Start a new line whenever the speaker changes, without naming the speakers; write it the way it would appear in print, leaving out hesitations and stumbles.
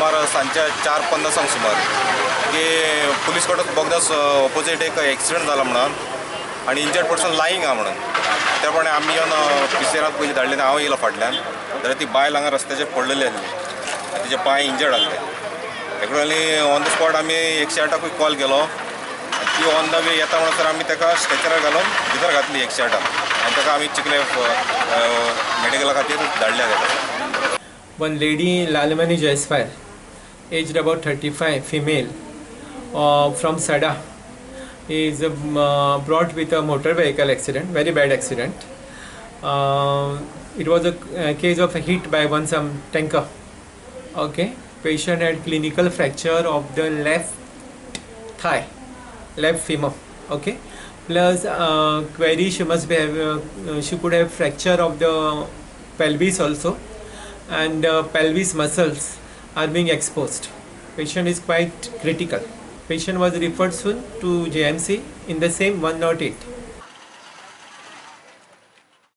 सुमार सांजच्या 4:50 सुमार की पुलीस क्वॉर्टर्स बोगदास ऑपोजीट एक एक्सिडंट जाला म्हणून आनी इंजर्ड पर्सन लायींग आहा म्हणून. त्या प्रमाणे आमी येवन पिसेराक पयलीं धाडले आनी हांव येयलो फाटल्यान जाल्यार ती बायल हांगा रस्त्याचेर पडलेली आसली आनी तिचे पांय इंजर्ड आसले. एकडे ऑन the spot आमी 108 कूय कॉल केलो आनी ती ऑन the वे येता म्हणसर आमी ताका स्ट्रेचरार घालून भितर घातली 108 आनी ताका आमी चिखले मेडिकला खातीर धाडल्या ताका.
One lady, Lalmani Jaiswal, aged about 35, female, from Sada, is brought with a motor vehicle accident, very bad accident. It was a case of a hit by one some tanker. Okay, patient had clinical fracture of the left thigh, left femur. Okay, plus query she must be have, she could have fracture of the pelvis also, and pelvis muscles are being exposed. Patient is quite critical. Patient was referred soon to JMC in the same 108.